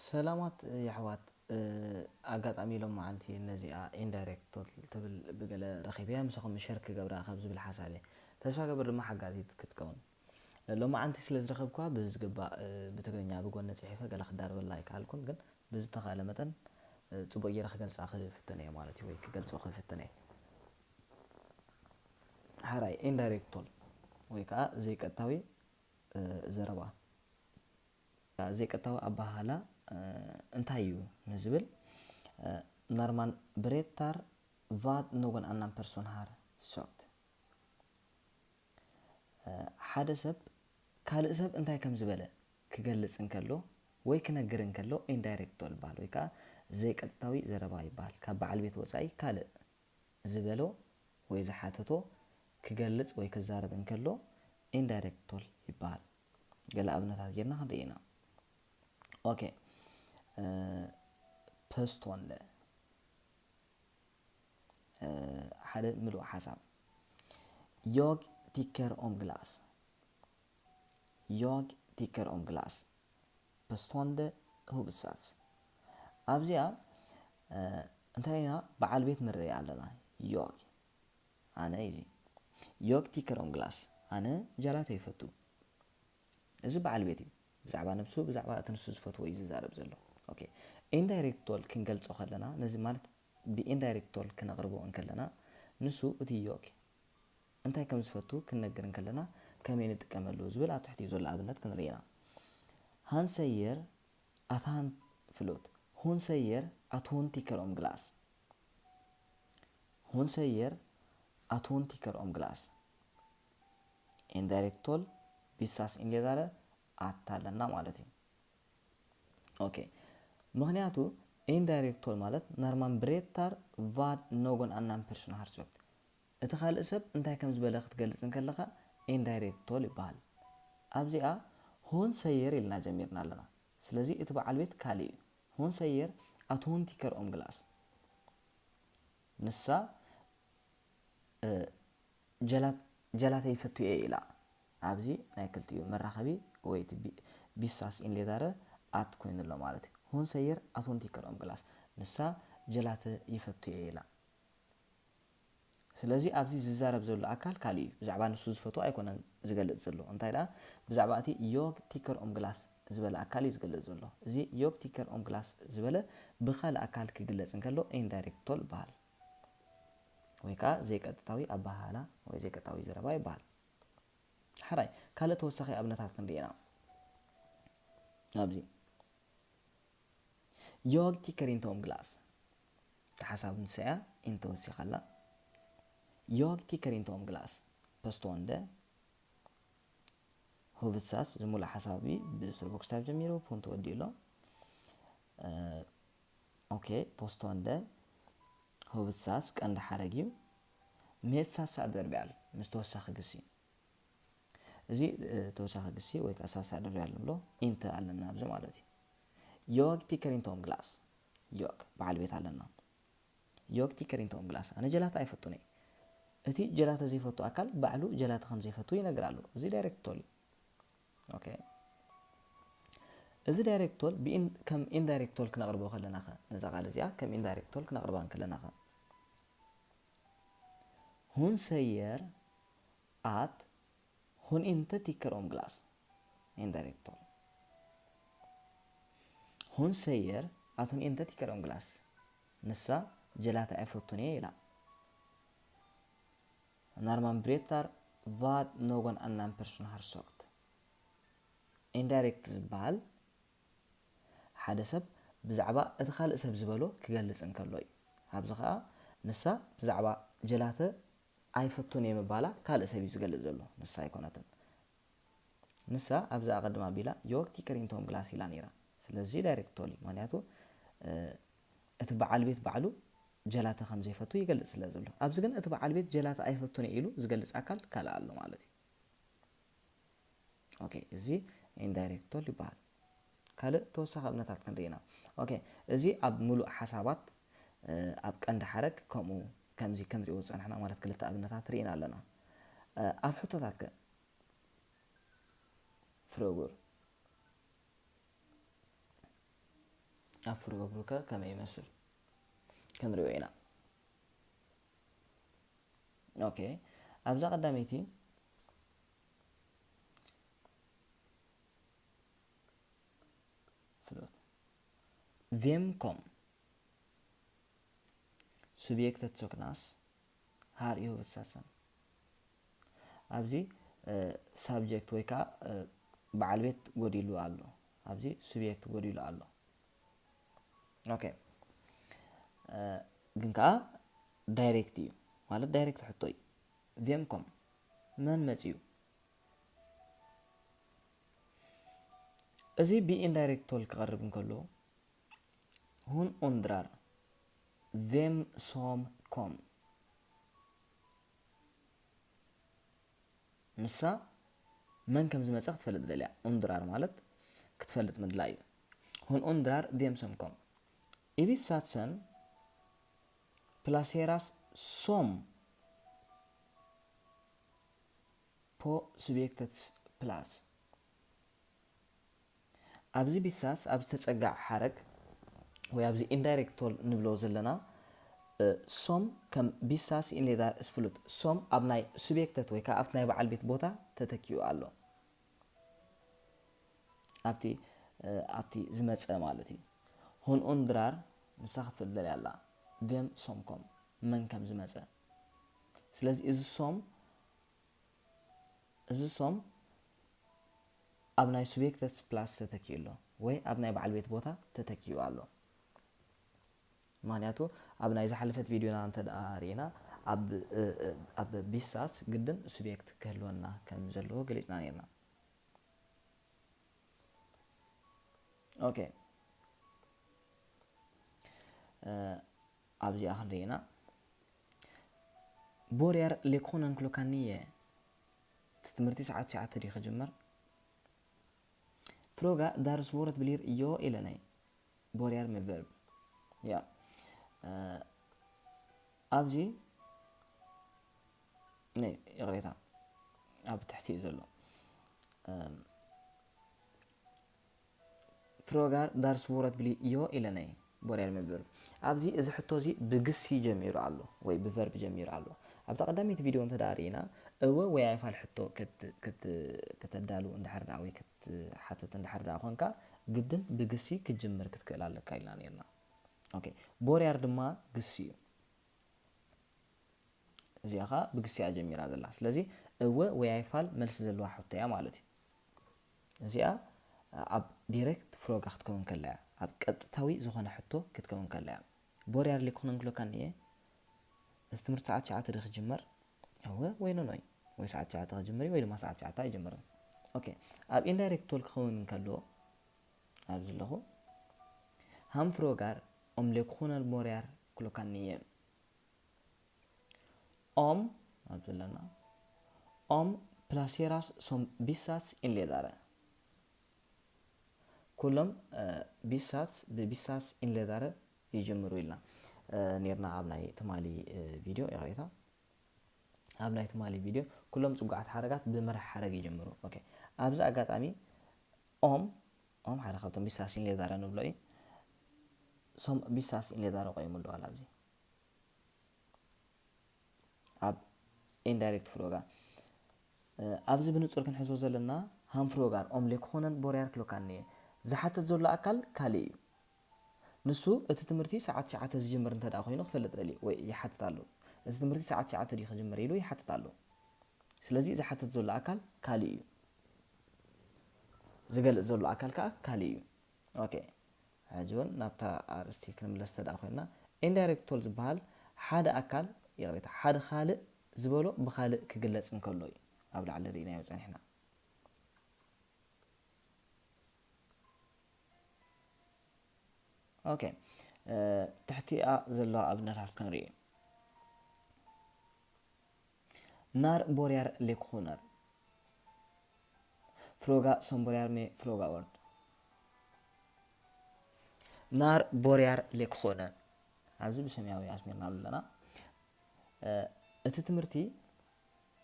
ሰላማት የሕዋት፣ ኣጋጣሚ ሎማዓንቲ ነዚኣ ኢንዳይሬክት ቶል ትብል ብገለ ረኺበያ፣ ምሳኹም ሸር ክገብራ ካብ ዝብል ሓሳብ እየ። ተስፋ ገብር ድማ ሓጋዚት ክትከውን። ሎማዓንቲ ስለ ዝረኸብኳ ብዝግባእ ብትግርኛ ብጎኒ ጽሒፈ ገለ ክዳርበላ ኣይከኣልኩን፣ ግን ብዝተኻእለ መጠን ጽቡቕ ገይረ ክገልጻ ክፍትን እየ ማለት እዩ፣ ወይ ክገልጾ ክፍትን እየ። ሓራይ ኢንዳይሬክት ቶል ወይ ከዓ ዘይቀጥታዊ ዘረባ። ዘይቀጥታዊ ኣበሃህላ እንታይ እዩ ንዝብል፣ När man berättar vad någon annan person har sagt። ሓደ ሰብ ካልእ ሰብ እንታይ ከም ዝበለ ክገልጽ እንከሎ ወይ ክነግር እንከሎ ኢንዳይሬክት ቶል ይበሃል፣ ወይ ከዓ ዘይቀጥታዊ ዘረባ ይበሃል። ካብ በዓል ቤት ወጻኢ ካልእ ዝበሎ ወይ ዝሓተቶ ክገልጽ ወይ ክዛረብ እንከሎ ኢንዳይሬክት ቶል ይበሃል። ገለ ኣብነታት ጌርና ክንርኢ ኢና። ኦኬ፣ ፐስቶንደ ሓደ ምሉእ ሓሳብ። Jag tycker om glass። Jag tycker om glass። Påstående huvudsats። ኣብዚኣ እንታይ ኢና በዓል ቤት ንርኢ ኣለና። Jag፣ ኣነ እዩ። Jag tycker om glass፣ ኣነ ጀላተ ይፈቱ። እዚ በዓል ቤት እዩ። ብዛዕባ ነብሱ፣ ብዛዕባ እቲ ንሱ ዝፈትዎ እዩ ዝዛረብ ዘሎ። ኦኬ፣ ኢንዳይሬክት ቶል ክንገልጾ ከለና፣ ነዚ ማለት ብኢንዳይሬክት ቶል ክነቕርቦ እንከለና፣ ንሱ እቲ jag እንታይ ከም ዝፈቱ ክንነግር እንከለና ከመይ ንጥቀመሉ ዝብል ኣብ ትሕቲ ዘሎ ኣብነት ክንርኢ ኢና። Han säger att han, förlåt, hon säger att hon tycker om glass። Hon säger att hon tycker om glass። Indirekt tolv, vissa inledare, att ኣለና ማለት እዩ። ኦኬ፣ ምኽንያቱ ኢንዳይሬክት ቶል ማለት när man berättar vad någon annan person har sagt። እቲ ካልእ ሰብ እንታይ ከም ዝበለ ክትገልጽ እንከለኻ ኢንዳይሬክት ቶል ይበሃል። ኣብዚኣ hon säger ኢልና ጀሚርና ኣለና። ስለዚ እቲ በዓል ቤት ካልእ እዩ። Hon säger att hon tycker om glass። ንሳ ጀላተ ይፈቱ እየ ኢላ። ኣብዚ ናይ ክልቲኡ መራኸቢ ወይ እቲ vissa inledare att ኮይኑ ኣሎ ማለት እዩ። Hon säger att hon tycker om glass። ንሳ ጀላተ ይፈቱ እየ ኢላ። ስለዚ ኣብዚ ዝዛረብ ዘሎ ኣካል ካልእ እዩ። ብዛዕባ ንሱ ዝፈትዎ ኣይኮነን ዝገልጽ ዘሎ። እንታይ ደኣ ብዛዕባ እቲ jag tycker om glass ዝበለ ኣካል እዩ ዝገልጽ ዘሎ። እዚ jag tycker om glass ዝበለ ብኻልእ ኣካል ክግለጽ እንከሎ ኢንዳይሬክት ቶል ይበሃል። ወይ ከዓ ዘይቀጥታዊ ኣበሃህላ ወይ ዘይቀጥታዊ ዘረባ ይበሃል። ሓራይ ካልእ ተወሳኺ ኣብነታት ክንርኢ ኢና። ኣብዚ Jag tycker inte om glass። እቲ ሓሳብ ንሳ እያ inte ወሲኻ ኣላ። Jag tycker inte om glass። Påstående huvudsats ዝሙሉእ ሓሳብ ብስትሪ ቦክስታይፕ ጀሚሩ ፑንት ወዲኡ ኣሎ። ኦኬ፣ påstående huvudsats ቀንዲ ሓረግ እዩ። Med sassa adverbial ምስ ተወሳኺ ግሲ። እዚ ተወሳኺ ግሲ ወይ ከዓ sassa adverbial ንብሎ inte ኣለና ኣብዚ ማለት እዩ። Jag tycker inte om glass። Jag በዓል ቤት ኣለና። Jag tycker inte om glass፣ ኣነ ጀላተ ኣይፈቱን እየ። እቲ ጀላተ ዘይፈቱ ኣካል ባዕሉ ጀላተ ከም ዘይፈቱ ይነግር ኣሎ። እዚ ዳይሬክት ቶል እዩ። ኦኬ፣ እዚ ዳይሬክት ቶል ከም ኢንዳይሬክት ቶል ክነቕርቦ ከለና ኸ፣ ነዛ ቃል እዚኣ ከም ኢንዳይሬክት ቶል ክነቕርባ እንከለና ኸ፣ Hon säger att hon inte tycker om glass። ኢንዳይሬክት ቶል። Hon säger att hon inte tycker om glass። ንሳ ጀላተ ኣይፈቱን እየ ኢላ። När man berättar vad någon annan person har sagt። ኢንዳይሬክት ዝበሃል ሓደ ሰብ ብዛዕባ እቲ ካልእ ሰብ ዝበሎ ክገልጽ እንከሎ እዩ። ኣብዚ ኸኣ ንሳ ብዛዕባ ጀላተ ኣይፈቱን እየ ምባላ ካልእ ሰብ እዩ ዝገልጽ ዘሎ፣ ንሳ ኣይኮነትን። ንሳ ኣብዚ ኣቐድም ኣቢላ jag tycker inte om glass ኢላ ነይራ። ስለዚ ዳይሬክት ቶል እዩ፣ ምኽንያቱ እቲ በዓል ቤት ባዕሉ ጀላተ ከም ዘይፈቱ ይገልጽ ስለ ዘሎ። ኣብዚ ግን እቲ በዓል ቤት ጀላተ ኣይፈቱን እየ ኢሉ ዝገልጽ ኣካል ካልእ ኣሎ ማለት እዩ። ኦኬ፣ እዚ ኢንዳይሬክት ቶል ይበሃል። ካልእ ተወሳኺ ኣብነታት ክንርኢ ኢና። ኦኬ፣ እዚ ኣብ ምሉእ ሓሳባት ኣብ ቀንዲ ሓረግ ከምኡ ከምዚ ክንሪኦ ዝጸናሕና ማለት ክልተ ኣብነታት ርኢና ኣለና። ኣብ ሕቶታት ከ ፍረጉር ኣብ ፍሮጋ ብሩከ ከመይ ይመስል ክንሪኦ ኢና። ኦኬ፣ ኣብዛ ቀዳመይቲ ፍሎት ቬምኮም ሱብየክተት ሶክናስ ሃር ኢሁ ፍሳሰን። ኣብዚ ሳብጀክት ወይ ከዓ በዓል ቤት ጎዲሉ ኣሎ። ኣብዚ ሱብየክት ጎዲሉ ኣሎ። ኦኬ፣ ግን ከዓ ዳይሬክት እዩ ማለት ዳይሬክት ሕቶ እዩ። ቬምኮም መን መፅዩ? እዚ ብኢንዳይሬክት ቶል ክቐርብ እንከሎ፣ ሁን ኡንድራር ቬም ሶም ኮም፣ ንሳ መን ከም ዝመፀ ክትፈልጥ ደልያ። ኡንድራር ማለት ክትፈልጥ ምድላይ እዩ። ሁን ኡንድራር ቬም ሶም ኮም ኢቢሳትሰን ፕላሴራስ ሶም ፖ ሱብየክተትስ ፕላስ። ኣብዚ ቢሳስ ኣብ ዝተጸጋዕ ሓረግ ወይ ኣብዚ ኢንዳይሬክት ቶል ንብሎ ዘለና ሶም ከም ቢሳስ ኢንሌዳር ስፍሉት ሶም ኣብ ናይ ሱብየክተት ወይ ከዓ ኣብቲ ናይ በዓል ቤት ቦታ ተተኪኡ ኣሎ። ኣብቲ ኣብቲ ዝመጸ ማለት እዩ። ሁን ኡንድራር ንሳ ክትፈልጥ ደልያ ኣላ ቬም ሶም ኮም መን ከም ዝመጸ። ስለዚ እዚ ሶም እዚ ሶም ኣብ ናይ ሱብየክተትስ ፕላስ ተተኪኡ ኣሎ ወይ ኣብ ናይ በዓል ቤት ቦታ ተተኪኡ ኣሎ። ምክንያቱ ኣብ ናይ ዝሓለፈት ቪድዮና እንተ ደኣ ርኢና ኣብ ኣብ ቢሳስ ግድን ሱብየክት ክህልወና ከም ዘለዎ ገሊጽና ነርና። ኦኬ፣ ኣብዚኣ ክንርኢ ኢና። ቦርያር ሌኮነን ክሎካኒየ፣ እቲ ትምህርቲ ሰዓት ትሽዓተ ድዩ ክጅመር? ፍሮጋ ዳር ስቮረት ብሊር እዮ ኢለነይ። ቦርያር መ ቨርብ ያ ኣብዚ ናይ ይቕሬታ ኣብ ትሕቲ እዩ ዘሎ። ፍሮጋር ዳር ስቮረት ብሊ እዮ ኢለነይ ቦርያር መ ቨርብ። ኣብዚ እዚ ሕቶ እዚ ብግሲ ጀሚሩ ኣሎ ወይ ብቨርብ ጀሚሩ ኣሎ። ኣብታ ቀዳመይቲ ቪድዮ እንተ ደኣ ርኢና እወ ወይ ኣይፋል ሕቶ ከተዳሉ እንድሕር ደኣ ወይ ክትሓትት እንድሕር ደኣ ኮንካ ግድን ብግሲ ክትጅምር ክትክእል ኣለካ ኢልና ነርና። ኦኬ፣ ቦርያር ድማ ግሲ እዩ። እዚኣ ኸዓ ብግሲ እያ ጀሚራ ዘላ። ስለዚ እወ ወይ ኣይፋል መልሲ ዘለዋ ሕቶ እያ ማለት እዩ። እዚኣ ኣብ ዲሬክት ፍሮጋ ክትከውን ከላ እያ፣ ኣብ ቀጥታዊ ዝኾነ ሕቶ ክትከውን ከላ እያ። ቦርያር ሌኮነን ክሎካን እየ፣ እዚ ትምህርቲ ሰዓት ትሽዓተ ዶ ክጅመር? እወ ወይ ኖኖ እዩ። ወይ ሰዓት ትሽዓተ ክጅምር እዩ ወይ ድማ ሰዓት ትሽዓተ ኣይጅምርን። ኦኬ፣ ኣብ ኢንዳይሬክት ቶል ክኸውን እንከሎ ኣብዚ ኣለኹ ሃም ፍሮጋር ኦም ሌኮነን ቦርያር ክሎካን እየ። ኦም ኣብ ዘለና ኦም ፕላሴራስ ሶም ቢሳትስ ኢንሌዳረ። ኩሎም ቢሳትስ ብቢሳትስ ኢንሌዳረ ይጅምሩ ኢልና ነርና ኣብ ናይ ትማሊ ቪድዮ። ይቕሬታ፣ ኣብ ናይ ትማሊ ቪድዮ ኩሎም ጽጉዓት ሓረጋት ብመራሕ ሓረግ ይጅምሩ። ኦኬ፣ ኣብዚ ኣጋጣሚ ኦም ኦም ሓደ ካብቶም ቢሳትስ ኢንሌዳረ ንብሎ እዩ። ሶም ቢሳትስ ኢንሌዳረ ቆይሙ ኣለዋል ኣብዚ ኣብ ኢንዳይሬክት ፍሮጋ። ኣብዚ ብንጹር ክንሕዞ ዘለና ሃም ፍሮጋር ኦም ሌኮነን ቦርያር ክሎካን እየ። ዝሓትት ዘሎ ኣካል ካልእ እዩ። ንሱ እቲ ትምህርቲ ሰዓት ትሽዓተ ዝጅምር እንተ ደኣ ኮይኑ ክፈልጥ ደልዩ ወይ ይሓትት ኣሎ። እቲ ትምህርቲ ሰዓት ትሽዓተ ድዩ ክጅምር ኢሉ ይሓትት ኣሎ። ስለዚ ዝሓትት ዘሎ ኣካል ካልእ እዩ። ዝገልጽ ዘሎ ኣካል ከኣ ካልእ እዩ። ኦኬ፣ ሕጂ እውን ናብታ ኣርእስቲ ክንምለስ እንተ ደኣ ኮይንና ኢንዳይሬክት ቶል ዝበሃል ሓደ ኣካል ይቕሬታ ሓደ ካልእ ዝበሎ ብኻልእ ክግለጽ እንከሎ እዩ። ኣብ ላዕሊ ርኢናዮ ጸኒሕና። ኦኬ፣ ትሕቲኣ ዘለዋ ኣብነታት ክንርኢ። ናር ቦርያር ሌክኹነር ፍሮጋ ሶምቦርያር ሜ ፍሮጋ ኦርድ። ናር ቦርያር ሌክኹነር ኣብዚ ብሰማያዊ ኣስሚርና ኣለና። እቲ ትምህርቲ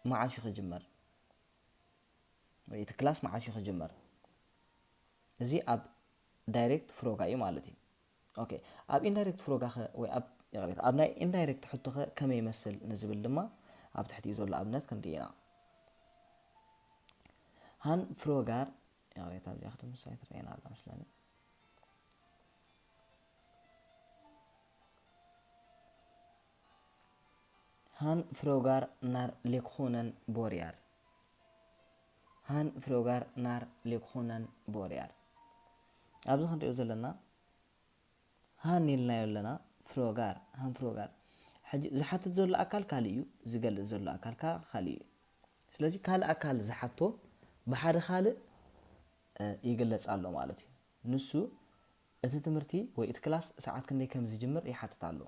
መዓስ እዩ ክጅመር? ወይ እቲ ክላስ መዓስ እዩ ክጅመር? እዚ ኣብ ዳይሬክት ፍሮጋ እዩ ማለት እዩ። ኦኬ፣ ኣብ ኢንዳይሬክት ፍሮጋ ኸ ወይ ኣብ ይቕሬታ፣ ኣብ ናይ ኢንዳይሬክት ሕቶ ኸ ከመይ ይመስል ንዝብል ድማ ኣብ ትሕቲ ዘሎ ኣብነት ክንርኢ ኢና። Han frågar, jag vet att jag hade sagt det ena alla slängen. Han frågar när lektionen börjar. Han frågar när lektionen börjar. ኣብዚ ክንሪኦ ዘለና ሃን ኢልናዮ ኣለና። ፍሮጋር፣ ሃን ፍሮጋር። ሕጂ ዝሓትት ዘሎ ኣካል ካልእ እዩ፣ ዝገልጽ ዘሎ ኣካል ከኣ ካልእ እዩ። ስለዚ ካልእ ኣካል ዝሓቶ ብሓደ ካልእ ይግለጽ ኣሎ ማለት እዩ። ንሱ እቲ ትምህርቲ ወይ እቲ ክላስ ሰዓት ክንደይ ከም ዝጅምር ይሓትት ኣሎ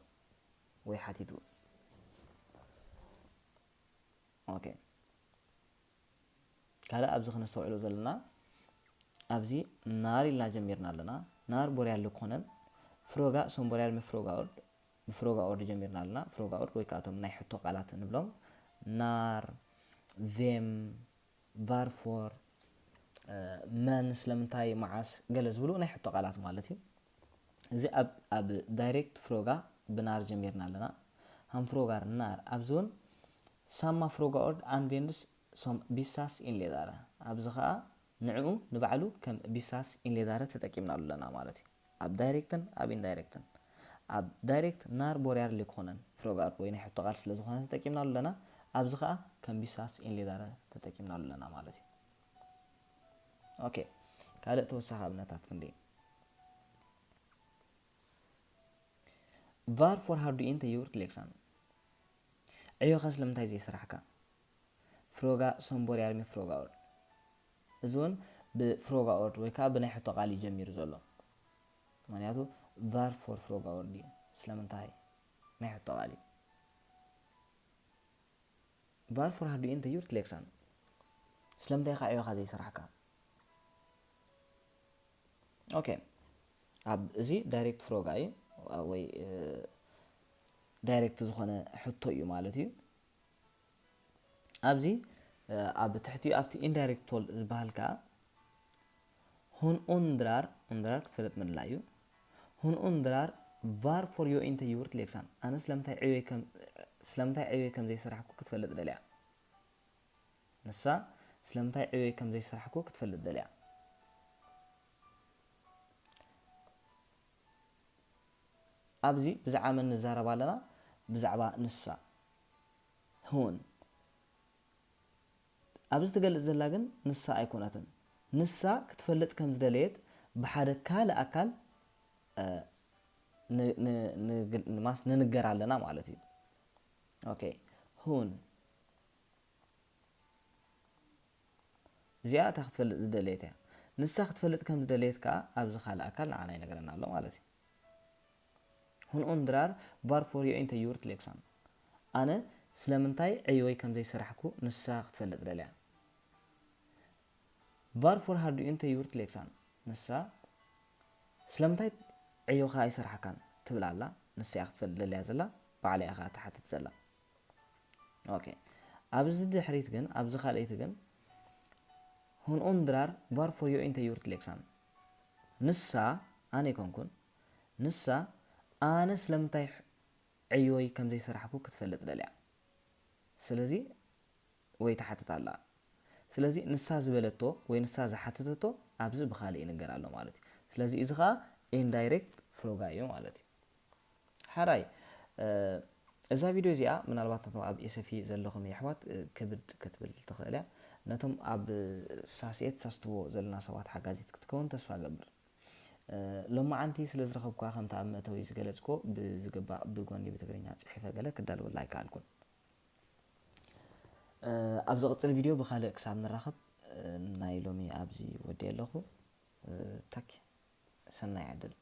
ወይ ሓቲቱ። ኦኬ፣ ካልእ ኣብዚ ክነስተውዕሎ ዘለና፣ ኣብዚ ናር ኢልና ጀሚርና ኣለና። ናር ቦርያል ልኮነን ፍሮጋ ሶም ቦርያል ሚ ፍሮጋ ኦርድ፣ ብፍሮጋ ኦርድ ጀሚርና ኣለና። ፍሮጋ ኦርድ ወይ ከዓ እቶም ናይ ሕቶ ቃላት ንብሎም ናር፣ ቬም፣ ቫርፎር፣ መን፣ ስለምንታይ፣ መዓስ፣ ገለ ዝብሉ ናይ ሕቶ ቃላት ማለት እዩ። እዚ ኣብ ኣብ ዳይሬክት ፍሮጋ ብናር ጀሚርና ኣለና። ሃም ፍሮጋር ናር ኣብዚ እውን ሳማ ፍሮጋ ኦርድ ኣንቬንድስ ሶም ቢሳስ ኢንሌዳረ። ኣብዚ ኸኣ ንዕኡ ንባዕሉ ከም ቢሳስ ኢንሌዳረ ተጠቂምናሉ ኣለና ማለት እዩ። ኣብ ዳይሬክትን ኣብ ኢንዳይሬክትን። ኣብ ዳይሬክት ናር ቦርያር ሊኮነን ፍሮጋ ኦርድ ወይ ናይ ሕቶ ቃል ስለ ዝኾነ ተጠቂምናሉ ኣለና። ኣብዚ ኸኣ ከም ቢሳስ ኢንሌዳረ ተጠቂምናሉ ኣለና ማለት እዩ። ኦኬ፣ ካልእ ተወሳኺ ኣብነታት ክንዲ። Varför har du inte gjort läxan? ዕዮኻ ስለምንታይ ዘይሰራሕካ? ፍሮጋ ሶም ቦርያር ሚ ፍሮጋ ኦርድ። እዚ እውን ብፍሮጋ ኦርድ ወይ ከዓ ብናይ ሕቶ ቃል እዩ ጀሚሩ ዘሎ። ምክንያቱ ቫርፎር ፍሮጋ ኦርድ እዩ። ስለምንታይ ናይ ሕቶ ቃል እዩ። Varför har du inte gjort läxan? ስለምንታይ ኢኻ ዕዮኻ ዘይሰራሕካ? ኦኬ፣ ኣብ እዚ ዳይሬክት ፍሮጋ እዩ ወይ ዳይሬክት ዝኾነ ሕቶ እዩ ማለት እዩ። ኣብዚ ኣብ ትሕቲ ኣብቲ ኢንዳይሬክት ቶል ዝበሃል ከዓ ሁን ኡንድራር፣ ኡንድራር ክትፈልጥ ምድላይ እዩ። ሁን ኡንድራር ቫርፎር ዮ ኢንተ ዩርት ሌክሳን፣ ኣነ ስለምንታይ ዕዮይ ከም ስለምንታይ ዕዮይ ከም ዘይሰራሕኩ ክትፈልጥ ደልያ። ንሳ ስለምንታይ ዕዮይ ከም ዘይሰራሕኩ ክትፈልጥ ደልያ። ኣብዚ ብዛዕባ መን ንዛረብ ኣለና? ብዛዕባ ንሳ። ሁን ኣብዚ ትገልጽ ዘላ ግን ንሳ ኣይኮነትን። ንሳ ክትፈልጥ ከም ዝደለየት ብሓደ ካልእ ኣካል ንንገር ኣለና ማለት እዩ። ኦኬ፣ ሁን እዚኣ እታ ክትፈልጥ ዝደለየት እያ። ንሳ ክትፈልጥ ከም ዝደለየት ከኣ ኣብዚ ካልእ ኣካል ንዓና ይነግረና ኣሎ ማለት እዩ። Hon undrar varför jag inte gjort läxan. ኣነ ስለምንታይ ዕዮይ ከም ዘይሰራሕኩ ንሳ ክትፈልጥ ደልያ። Varför har du inte gjort läxan? ንሳ ስለምንታይ ዕዮኻ ኣይሰራሕካን ትብል ኣላ። ንሳ እያ ክትፈልጥ ደልያ ዘላ፣ ባዕላ እያ ከኣ ትሓትት ዘላ። ኦኬ፣ ኣብዚ ድሕሪት ግን፣ ኣብዚ ካልኣይቲ ግን Hon undrar varför jag inte gjort läxan. ንሳ፣ ኣነ ኣይኮንኩን፣ ንሳ ኣነ ስለምንታይ ዕዮይ ከም ዘይሰራሕኩ ክትፈልጥ ደልያ። ስለዚ ወይ ትሓትት ኣላ። ስለዚ ንሳ ዝበለቶ ወይ ንሳ ዝሓተተቶ ኣብዚ ብኻልእ ይንገር ኣሎ ማለት እዩ። ስለዚ እዚ ኸኣ ኢንዳይሬክት ፍሮጋ እዩ ማለት እዩ። ሓራይ እዛ ቪድዮ እዚኣ ምናልባት ነቶም ኣብ ኤሰፊ ዘለኹም የሕዋት ክብድ ክትብል ትኽእል እያ። ነቶም ኣብ ሳስኤት ሳስትዎ ዘለና ሰባት ሓጋዚት ክትከውን ተስፋ እገብር። ሎማዓንቲ ስለ ዝረኸብኳ ከምቲ ኣብ መእተዊ ዝገለጽኮ ብዝግባእ ብጎኒ ብትግርኛ ጽሒፈ ገለ ክዳልወላ ኣይከኣልኩን። ኣብ ዝቕጽል ቪድዮ ብኻልእ ክሳብ ንራኸብ ናይ ሎሚ ኣብዚ ወዲየ ኣለኹ። ታኪ ሰናይ ዕድል።